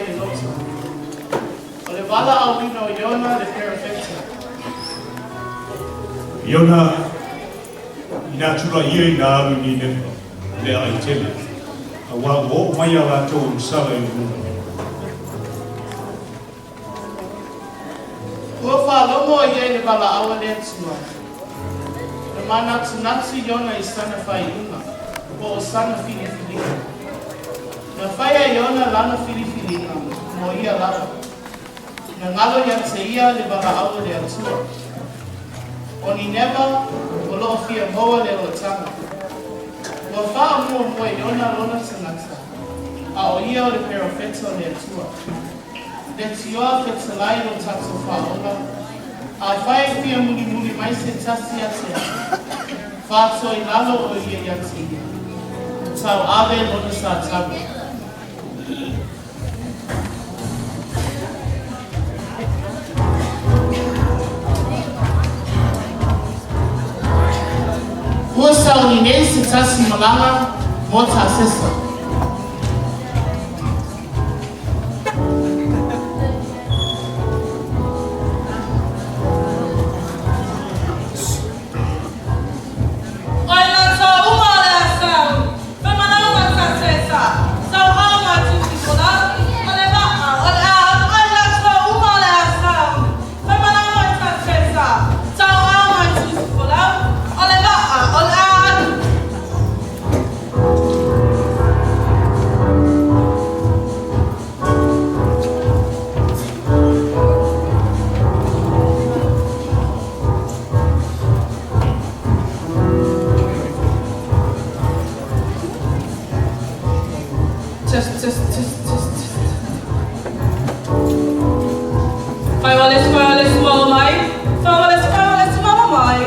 ai e Lota. O le valaauina o Iona le Perofeta. Iona, inā tulai ia ina alu i Nineva, i le aai tele, auā ua oo mai a latou agasala i lona luma. Ua faalogo o ia i le valaau a le Atua. Na manatunatu Iona i sana faaiuga, po o sana filifiliga. Na fai e Iona lana filifiliga mo ia lava. Na galo ia te ia le valaau a le Atua. O Nineva o lo o fia maua le olataga. Ua faamuamua e Iona lona tagata, a o ia o le perofeta o le Atua. Leitioa fetalai lo tatou Faaola, afai e fia mulimuli mai se tasi ia te au, faatoa i lalo o ia ia te ia, tauave lona sataga. Ua sauni nei se tasi malaga mo Tasesa. O i latou uma o le a sau, fai malaga ma Tasesa, sau ao ma tusi folau, o le vaa, o le a, o i latou uma o le a sau, fai malaga ma Tasesa, sau ao ma tusi folau, o le vaa, o le a alu. Test, test, test, test, test. Fai wale fai wale sua mai. Fai wale fai wale sua mai.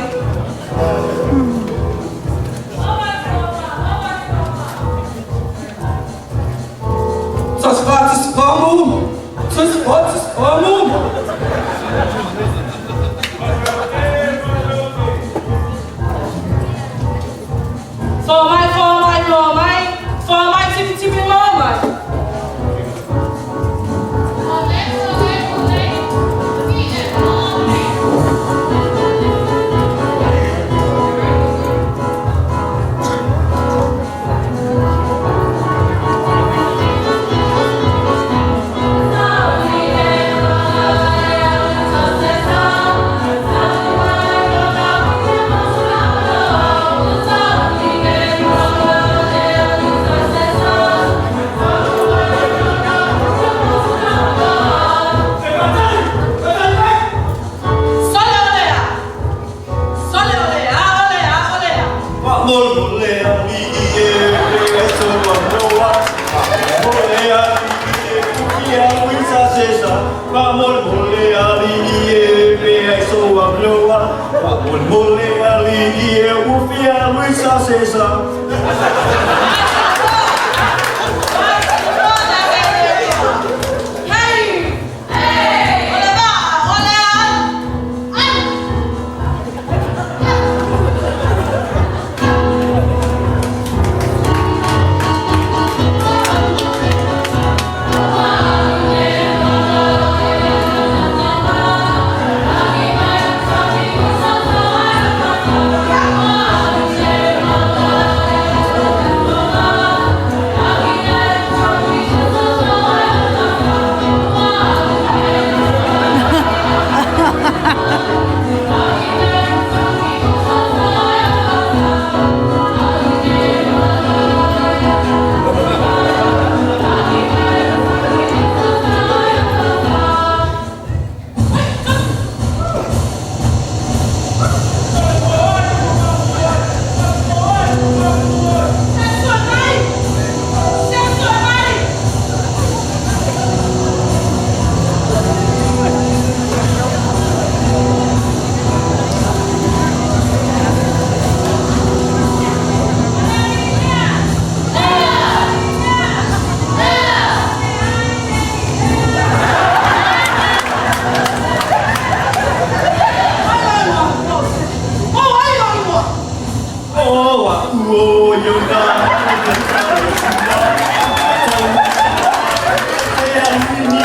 Tas famu! Tas tas famu! Fo mai, fo mai, fo mai. Fo mai, tipi tipi mo mai. Sole olea. Sole olea, olea, olea. Mole ali e e so noa. Mole ali e kukia wisa sesa. Mole mole ali e e so noa. Mole mole ali e ufia wisa sesa. Hey! Hey! O le vaa, o le a alu. Alu!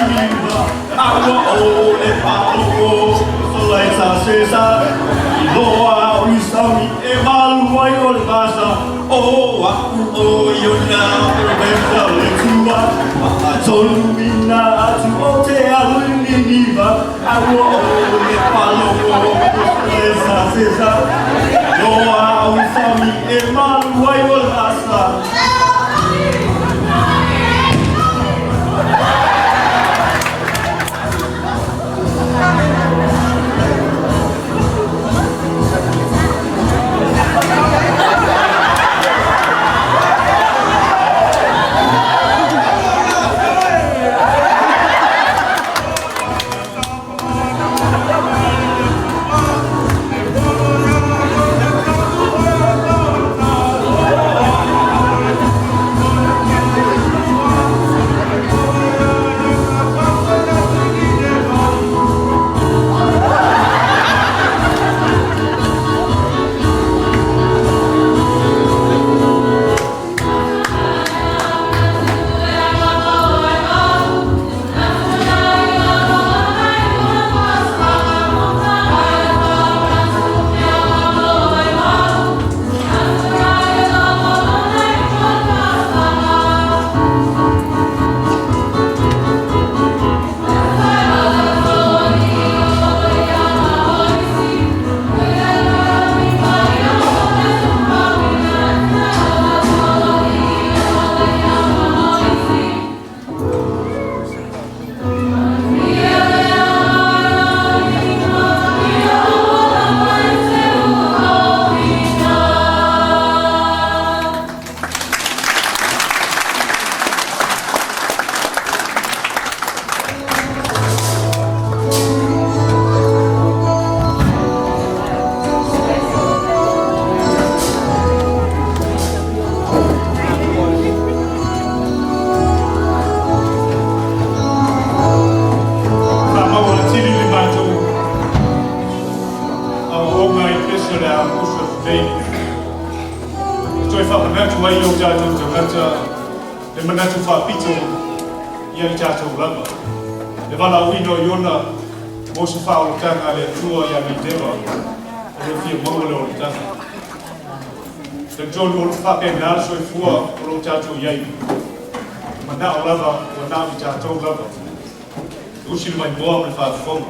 Niniva, A ua ʻole palogo sola i sa sesa, I loa au i sami e malu ai o le vasa, O aʻu ʻo Iona perofeta o le Atua, Faatonuina atu ou te alu i Niniva, A ua ʻole palogo sola i sa sesa, I loa au i sami e malu ai o le vasa. Faamaualatili le matou aoaoga i pese o le a musu atu nei. E toe faamanatu ai i o tatou tagata le manatu faapito ia i tatou lava. Le valaauina o Iona mo se faaolataga a le Atua ia Nineva, o lo o fia maua le olataga. Talitonu o lo o faapena le soifua o lo o tatou i ai. E manao lava ua na o i tatou lava. E usi le maimoa ma le faafofoga.